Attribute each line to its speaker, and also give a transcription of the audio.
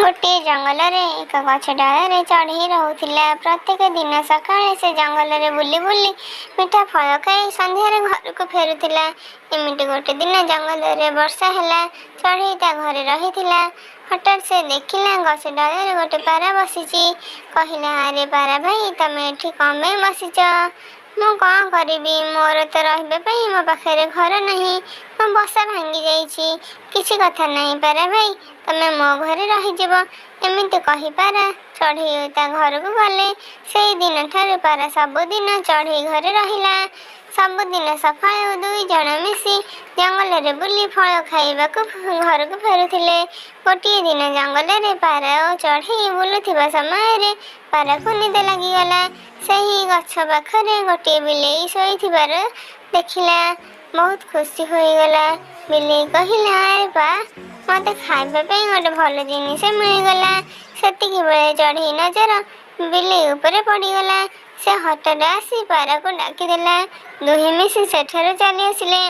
Speaker 1: ଗୋଟିଏ ଜଙ୍ଗଲରେ ଏକ ଗଛ ଡାଳରେ ଚଢ଼େଇ ରହୁଥିଲା। ପ୍ରତ୍ୟେକ ଦିନ ସକାଳେ ସେ ଜଙ୍ଗଲରେ ବୁଲି ବୁଲି ମିଠା ଫଳ ଖାଇ ସନ୍ଧ୍ୟାରେ ଘରକୁ ଫେରୁଥିଲା। ଏମିତି ଗୋଟେ ଦିନ ଜଙ୍ଗଲରେ ବର୍ଷା ହେଲା। ଚଢ଼େଇ ତା ଘରେ ରହିଥିଲା। ହଠାତ୍ ସେ ଦେଖିଲା, ଗଛ ଡାଳରେ ଗୋଟେ ପାରା ବସିଛି। କହିଲା, "ଆରେ ପାରା ଭାଇ, ତମେ ଏଠି କ'ଣ ପାଇଁ ବସିଛ?" "ମୁଁ କ'ଣ କରିବି? ମୋର ତ ରହିବା ପାଇଁ ମୋ ପାଖରେ ଘର ନାହିଁ। ମୋ ବସା ଭାଙ୍ଗି ଯାଇଛି।" "କିଛି କଥା ନାହିଁ ପାରା ଭାଇ, ତମେ ମୋ ଘରେ ରହିଯିବ।" ଏମିତି କହି ପାରା ଚଢ଼େଇ ତା ଘରକୁ ଗଲେ। ସେଇ ଦିନଠାରୁ ପାରା ସବୁଦିନ ଚଢ଼େଇ ଘରେ ରହିଲା। ସବୁଦିନ ସକାଳୁ 2 ଜଣ ମିଶି ଜଙ୍ଗଲରେ ବୁଲି ଫଳ ଖାଇବାକୁ ଘରକୁ ଫେରୁଥିଲେ। ଗୋଟିଏ ଦିନ ଜଙ୍ଗଲରେ ପାରା ଓ ଚଢ଼େଇ ବୁଲୁଥିବା ସମୟରେ ପାରାକୁ ନିଦ ଲାଗିଗଲା। ସେହି ଗଛ ପାଖରେ ଗୋଟିଏ ବିଲେଇ ଶୋଇଥିବାର ଦେଖିଲା। ବହୁତ ଖୁସି ହୋଇଗଲା। ବିଲେଇ କହିଲା, "ଆରେ ବା, ମୋତେ ଖାଇବା ପାଇଁ ଗୋଟେ ଭଲ ଜିନିଷ ମିଳିଗଲା।" ସେତିକି ବେଳେ ଚଢ଼େଇ ନଜର ବିଲେଇ ଉପରେ ପଡ଼ିଗଲା। ସେ ହଠାତ୍ ଆସି ପାରାକୁ ଡାକିଦେଲା। ଦୁହେଁ ମିଶି ସେଠାରୁ ଚାଲି ଆସିଲେ।